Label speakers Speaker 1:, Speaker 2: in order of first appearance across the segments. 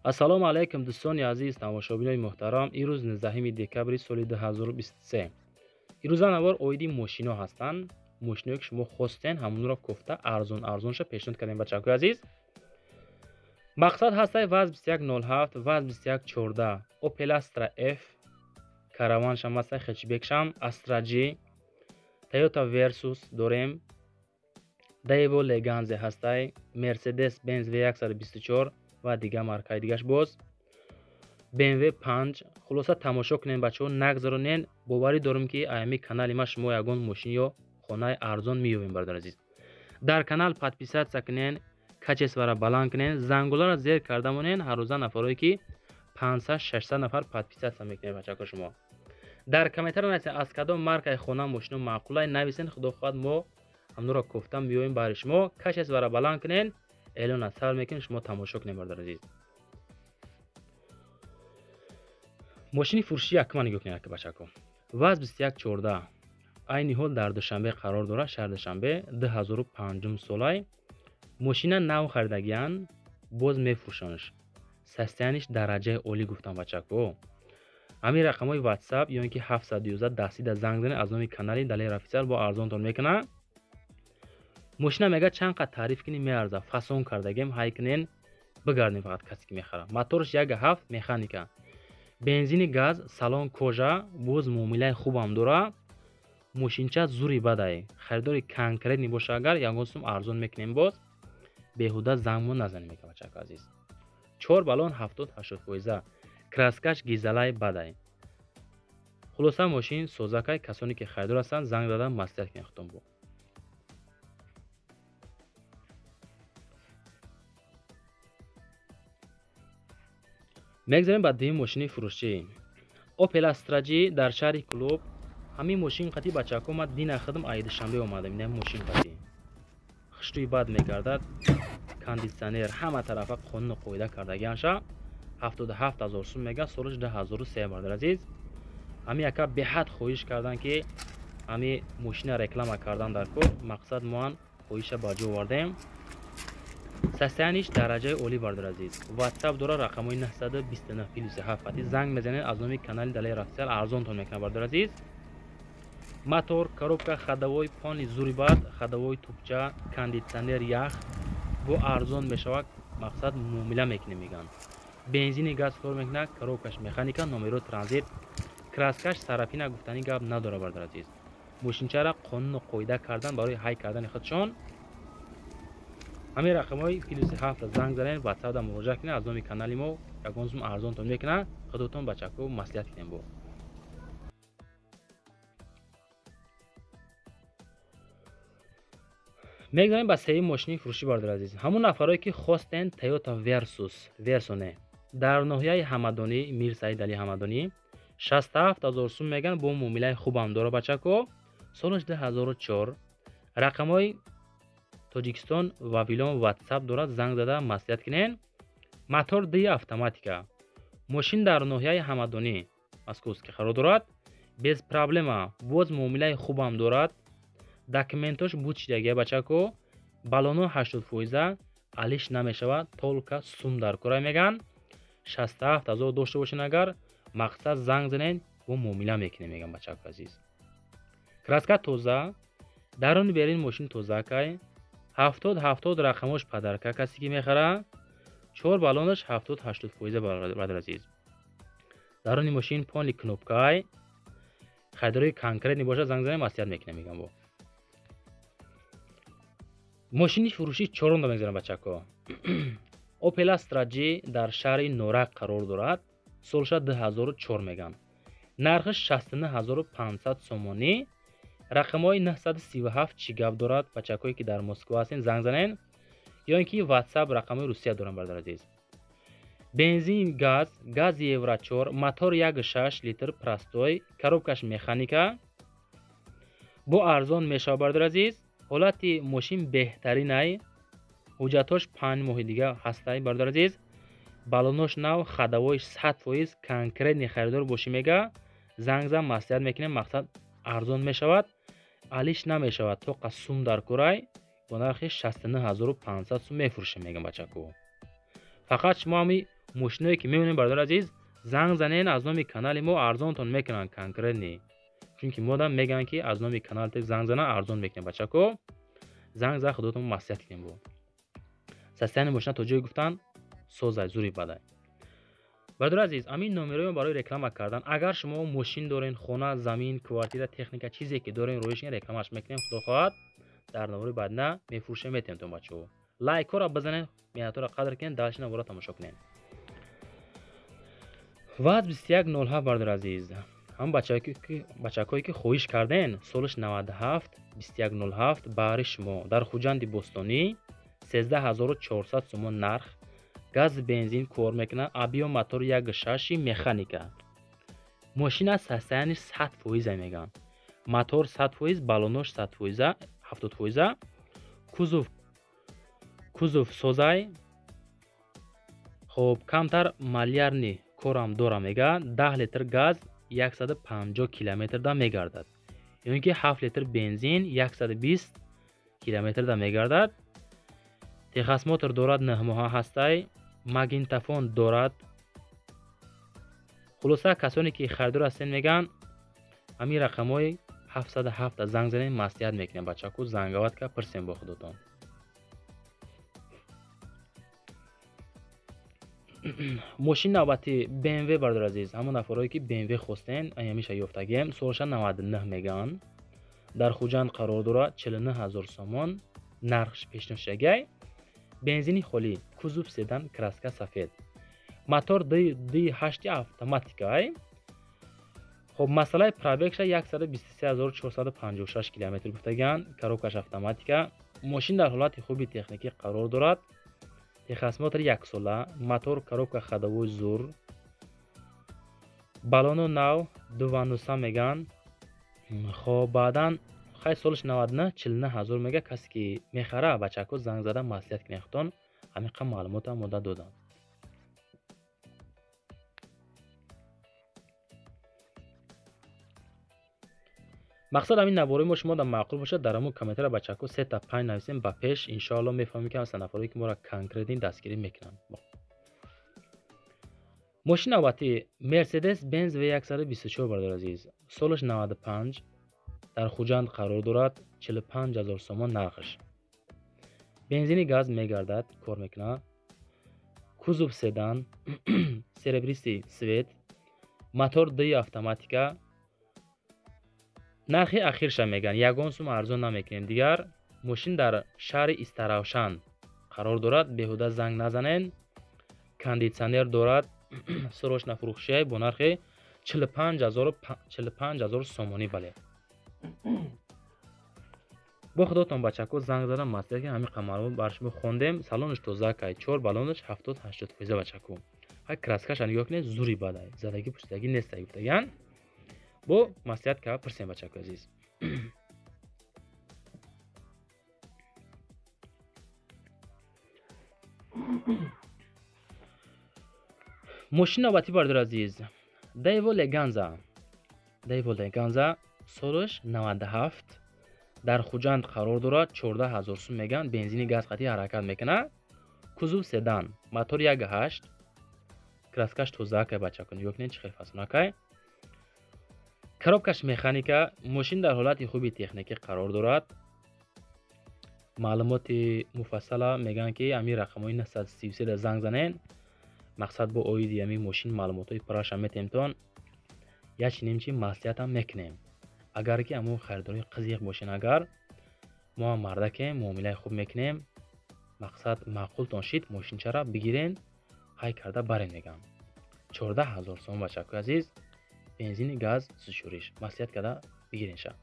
Speaker 1: Ассалому алайкум дӯстони азиз, тамошобинони муҳтарам. Имрӯз 19 декабри соли 2023. Имрӯза навор оиди мошино ҳастанд. Мошиное ки шумо хостен, ҳамонро кофта арзон арзонша пешниҳод кардем, бачакои азиз. Мақсад ҳастай ВАЗ 2107, ВАЗ 2114, Opel Astra F, караваншам ҳастай, хэтчбекшам, Astra G, Toyota Versus дорем, Daewoo Leganze ҳастай, Mercedes-Benz V124 ва дигар маркаи дигаш боз BMW 5. Хулоса тамошо кунем бачаҳо, нагзаронен. Боварӣ дорем ки аями канали ма шумо ягон мошин ё хонаи арзон меёбем, бародари азиз. Дар канал подписаться кунен, качествора баланд кунен, зангуларо зер карда монен. Ҳаррӯза нафарое ки 500-600 нафар подписаться мекунед, бачако. Шумо дар комментария нависен аз кадом маркаи хона мошино маъқулай, нависен. Худо хоҳад, мо ҳамнуро кофта меёбем барои шумо. Качествора баланд кунен, эълон сар мекунем, шумо тамошо кунед, бародари азиз. Мошини фурӯшӣ якма нигоҳ кунед, ака бачако. ВАЗ 2114 айни ҳол дар Душанбе қарор дорад, шаҳри Душанбе, 2005 солай. Мошина нав харидагиян, боз мефурӯшанш. Состояниш дараҷаи олӣ гуфтам, бачако. Ҳамин рақамҳои WhatsApp ё ин ки 711 дастида занг занед, аз номи канали Далер Официал бо арзонтон мекунад. Мошина мега чанд қад таъриф кунӣ меарза, фасон кардагем, ҳай кунен, бигардем фақат касе ки мехарад. Моторш 1.7 механика, бензини газ, салон кожа, боз муомилаи хубам дора. Мошинча зури бадай, харидори конкретный боша агар ягон сум арзон мекунем, боз беҳуда зангмо назанем, мега бачако азиз. 4 баллон 70-80%, краскаш гизалай бадай. Хулоса мошин созакай, касоне ки харидор ҳастанд занг зада маслиҳат кунед худтон бо. Мегзарем ба дуюм мошини фурӯшӣ. Opel Astra G дар шаҳри Клуб. Ҳамин мошин қатӣ бачако ма дина худам ай Душанбе омадам. Ина мошин қатӣ хиштуи бад мегардад, кондитсионер, ҳама тарафа қонуну қоида кардагианша. 77 000 сум мега, солаш 2003, бардар азиз. Ҳамин яка беҳад хоҳиш кардан ки ҳами мошина реклама кардан дар кор. Мақсад моан хоҳиша ба ҷо овардем. Состояниш дараҷаи олӣ, бардар азиз. WhatsApp дора, рақамҳои 929 плюс 7 қатӣ занг мезанед, аз номи канали Далер Официал арзонтон мекунад, бардар азиз. Мотор, коробка, ходовой пони зури бад, ходовой тупча, кондитсионер ях, бо арзон мешавад, мақсад муомила мекунем мегӯянд. Бензини газ кор мекунад, коробкаш механика, номеро транзит, краскаш сарафина гуфтани гап надора, бардар азиз. Мошинчаро қонуну қоида кардан барои ҳай кардани худшон. Ҳамин рақамҳои плюси 7 занг занед, WhatsApp-да муроҷиат кунед, аз номи канали мо ягон сум арзонтон мекунад. Худотон бачако маслиҳат кунем бо. Мегзарем ба сеюм мошини фурӯшӣ, бародари азиз. Ҳамон нафарое ки хостен Toyota Versus, Verso дар ноҳияи Ҳамадонӣ, Мир Саид Али Ҳамадонӣ, 67 000 сум меган, бо муомилаи хубам дора, бачако. Солаш 2004, рақамҳои Тоҷикистон Вавилон WhatsApp дорад, занг зада маслиҳат кунен. Мотор ди автоматика. Мошин дар ноҳияи Ҳамадонӣ, Московский қарор дорад. Без проблема, боз муомилаи хубам дорад. Документош буд шидагия, бачако. Баллоно 80%, алиш намешавад, только сум дар кора меган. 67 000 дошта бошен агар, мақсад занг занед, бо муомила мекунем меган, бачако азиз. Краска тоза, даруни берин мошин тозакай. 70-70 рақамош подарка касе ки мехара. 4 баллонаш 70-80%, бародар азиз. Даруни мошин полный кнопкай. Харидори конкретный бошад занг занем, маслиҳат мекунем мегам бо. Мошини фурӯшӣ чорумда мегзарам, бачако. Opel Astra G дар шаҳри Норак қарор дорад. Солша 2004 меган. Нархаш 69 500 сомонӣ. Рақамҳои 937 чӣ гап дорад, бачакое ки дар Москва ҳастен занг занен ё ин ки WhatsApp рақамҳои Русия дорам, бародар азиз. Бензин газ, газ Евро 4, мотор 1.6 литр простой, коробкаш механика. Бо арзон мешавад, бародар азиз. Ҳолати мошин беҳтаринай. Ҳуҷҷатҳош 5 моҳи дига ҳастай, бародар азиз. Баллонош нав, ходовойш 100%, конкретный харидор бошӣ мега, занг зан, маслиҳат мекунем, мақсад арзон мешавад, алиш намешавад, тоқа сум дар курай, бо нархи 69 500 сум мефурӯшем мегам, бачако. Фақат шумо ҳами Мошиное ки мебинем, бародари азиз, занг занен, аз номи канали мо арзонтон мекунанд конкретно. Чунки модам мегӯянд, ки аз номи канал занг зана, арзон мекунем. Бачако, занг за, худотон маслиҳат кунем. Бо состояние мошина то ҷое гуфтан созай, зури бадай. Бародари азиз, ҳамин номерои барои реклама кардан. Агар шумо мошин дорен, хона, замин, квартира, техника, чизе ки дорен, роишин рекламаш мекунем. Худо хоҳад, дар навори баъдина мефурӯшем, метем бачаҳо. Лайкҳоро бизанед, меҳнатҳоро қадр кунед, дальше навора тамошо кунед. ВАЗ 2107, бародари азиз, ҳам бачакое ки хоҳиш карден, солаш 97, 2107 баҳри шумо дар Хуҷанди Бостонӣ, 13 400 сомон нарх, газ, бензин кор мекунад, объём мотор 1,6, механика. Мошина состояние 100%-а мегӯянд, мотор 100%, баллонош 100%-а, 70%-а, кузов созай. Хоб, камтар малярный корам дора мега. 10 литр газ 150 километрда мегардад ё ин ки 7 литр бензин 120 километрда мегардад. Техосмотр дорад, 9 моҳа ҳастай, магнитофон дорад. Хулоса, касоне ки харидор ҳастен, мегӯянд, ҳамин рақамҳои 707 занг занем, маслиҳат мекунем. Бачаку, занговат ка, пирсем бо худотон. Мошини навбати БМВ, бародари азиз, ҳамон нафарое ки БМВ хостен, ҳамиша ёфтагем. Солша 99 мегӯянд, дар Хуҷанд қарор дорад, 49 ҳазор сомон нархш пешниҳод шудагай, бензини холӣ, кузов седан, краска сафед, мотор д ҳашти автоматикай. Хоб, масъалаи пробегша 123 456 километр гуфтагианд, коробкаш автоматика. Мошин дар ҳолати хуби техникӣ қарор дорад, техосмотр яксола, мотор, коробка ходовой зур, баллоно нав, дувануса мегӯянд. Хоб, баъдан хай, солаш 99, 49 ҳазор мега. Касе ки мехара, бачако, занг зада маслиҳат кунед худтон. Ҳамин қадр маълумотам мода додам. Мақсад, ҳамин наворои мо шумо дар маъқул бошад, дар ҳамон комментария, бачако, сета панҷ нависем ба пеш. Иншоалло, мефаҳмем, ки ҳастанд нафароe ки моро конкретно дастгирӣ мекунанд. Мошини навбатӣ Мерседес Бенз В 124, бародари азиз, солаш 95, дар Хуҷанд қарор дорад, 45 ҳазор сомон нархаш, бензини газ мегардад, кор мекунад, кузов седан, серебристый цвет, мотор д автоматика. Нархи ахирша мегӯянд, ягон сум арзон намекунем дигар. Мошин дар шаҳри Истаравшан қарор дорад, беҳуда занг назанен. Кондитсионер дорад. Срочно фурӯхшияй бо нархи 45 ҳазор сомонӣ. Бале, бо худотон, бачако, занг задам, маслиҳат ки ҳамин қамармо бар шумо хондем. Салонаш тоза кай, чор баллонаш 70-80%, бачако. Ҳай, краскаша нигоҳ кунед, зури бадай, задагӣ пӯшидагӣ нестай гуфтагиан. Бо маслиҳат ка, пурсем, бачако азиз. Мошини навбатӣ, бародари азиз, Дэйво Леганза, Дэйво Леганза, солаш 97, дар Хуҷанд қарор дорад, 14 ҳазор сум мегӯянд, бензини газ қатъи ҳаракат мекунад, кузов седан, мотор 1,8, краскаш тозаакай. Бачако, нигоҳ кунед, чӣ хел фасонакай, коробкаш механика. Мошин дар ҳолати хуби техникӣ қарор дорад. Маълумоти муфассала мегӯянд, ки ҳамин рақамҳои 933 занг занен. Мақсад, бо оиди ҳамин мошин маълумотҳои пурраша метемтон, ячинем чи маслиҳатам мекунем. Агар ки ҳамон харидорои қизиқ бошен, агар мо ҳам мардакем, муомилаи хуб мекунем. Мақсад, маъқултон шид, мошинчара бигирен, ҳай карда барен мегӯям. 14 ҳазор сомон, бачакои азиз, бензини газ, сӯзишвориш, маслиҳат карда бигиренша.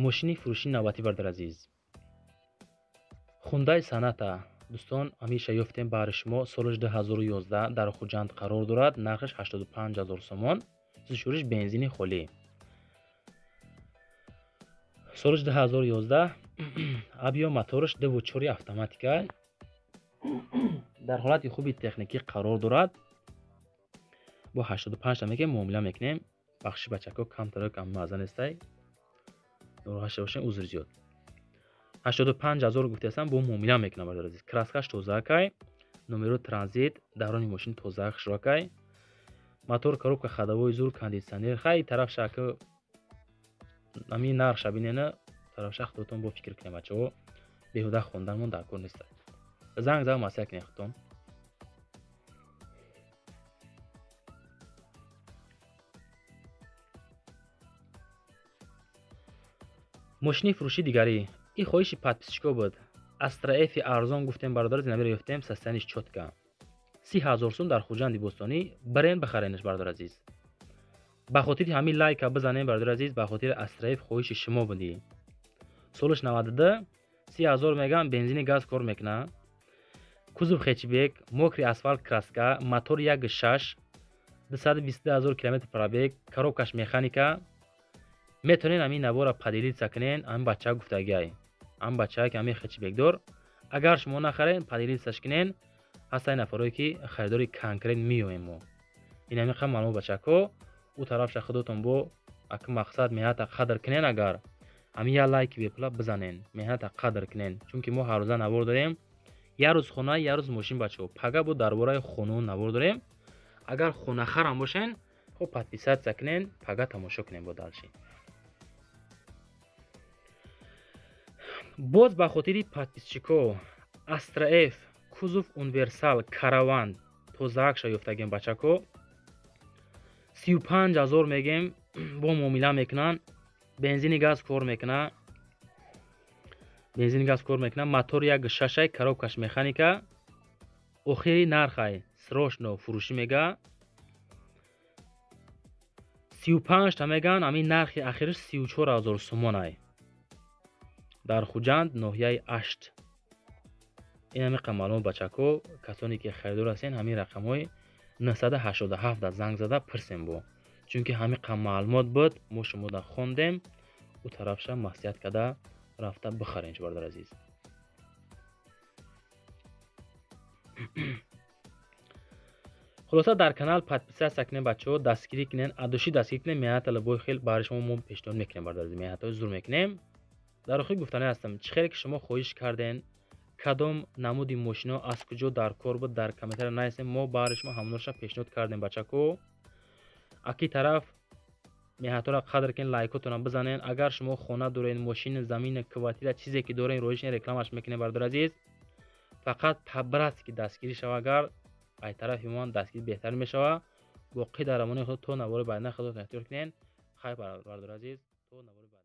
Speaker 1: Мошини фурӯшии навбатӣ, бародари азиз, Хундай Соната. Дӯстон, ҳамеша ёфтем баҳри шумо. Солаш 2011, дар Хуҷанд қарор дорад, нархаш 85 ҳазор сомон, сӯзишвориш бензини холӣ, солаш 2011, объём мотораш 2,4 автоматика, дар ҳолати хуби техникӣ қарор дорад. Бо 85 та мекунем, муомила мекунем. Бахши, бачако, камтаро кам маза нестай. Нороҳат шуда бошем, узр зиёд. 85 000 гуфтаастам, бо муомила мекунам, бародари азиз. Краскаш тозаакай, номеро транзит, даврони мошин тоза хушракай. Мотор, коробка ходовой зур, кондитсионер. Хай, тараф шака ҳамин нархша бинена, тарафша худотон бо фикр кунем, бачаҳо. Беҳуда хонданмон дар кор нест. Занг зада маслиҳат кунем худтон. Мошини фурӯши дигарӣ. Ин хоҳиши подписчико буд. Астра Ф арзон гуфтем, бародар, зинамиро ёфтем, состояниш чётко. 30 000 сум дар Хуҷанди бостонӣ барен бихаренаш, бародар азиз. Ба хотири ҳамин лайка бизанем, бародар азиз, ба хотири Астра Ф хоҳиши шумо будӣ. Солаш 92, 30 000 мегам, бензини газ кор мекуна. Кузов хэтчбек, мокрый асфальт краска, мотор 1.6, 222 000 километр пробег, коробкаш механика. Метавонед ҳамин навора поделиться кунен, ҳамин бача гуфтагиай. Ҳамин бачае ки ҳамин хэтчбек дор, агар шумо нахарен, поделиться кунен, ҳастанд нафарое ки харидори конкрет меоем мо. Ин ҳамин қадр маълумот, бачако, ӯ тарафша худотон бо аки мақсад меҳната қадр кунен, агар ҳамин як лайки бепула бизанен, меҳната қадр кунен, чунки мо ҳаррӯза навор дорем, як рӯз хона, як рӯз мошин, бачаҳо. Пага бо дар бораи хонао навор дорем. Агар хонахарам бошен, хоб подписаться кунен, пага тамошо кунем бо дальше. Боз ба хотири подписчико Астра Ф кузов универсал караван тозаакша ёфтагем, бачако. 35 000 мегем, бо муомила мекунанд, бензини газ кор мекуна, бензини газ кор мекуна, мотор 1.6, коробкаш механика. Охири нархай, срочно фурӯшӣ мега. 35 та меган, ҳамин нархи ахириш 34 000 сомонай. Дар Хуҷанд, ноҳияи Ашт. Ин ҳамин қадр маълумот, бачако. Касоне ки харидор ҳастен, ҳамин рақамҳои 987 да занг зада пурсем бо. Чунки ҳамин қадр маълумот буд, мо шумода хондем, ӯ тарафша маслиҳат карда рафта бихарен, бародари азиз. Хулоса, дар канал подписаться кунем, бачаҳо, дастгирӣ кунен, адушӣ дастгирӣ кунем, меҳнатала бой хел барои шумо мо пешниҳод мекунем, бародари азиз, меҳнатҳои зур мекунем. Дар охир гуфтанӣ ҳастам, чӣ хеле ки шумо хоҳиш карден, кадом намуди мошино аз куҷо дар кор буд, дар комментария нависем, мо баҳри шумо ҳамонроша пешниҳод кардем, бачако. Аки тараф меҳнатҳоро қадр кунед, лайкотонро бизанен. Агар шумо хона доред, мошин, замин, квартира, чизе ки дорен, роишин рекламаш мекунем, бародари азиз. Фақат по-братски дастгирӣ шава, агар ай тарафи мо дастгирӣ беҳтар мешава. Боқӣ дар амони худ то навори баъдина, худотон эҳтиёт кунед. Хайр, бародари азиз, то навори баъд.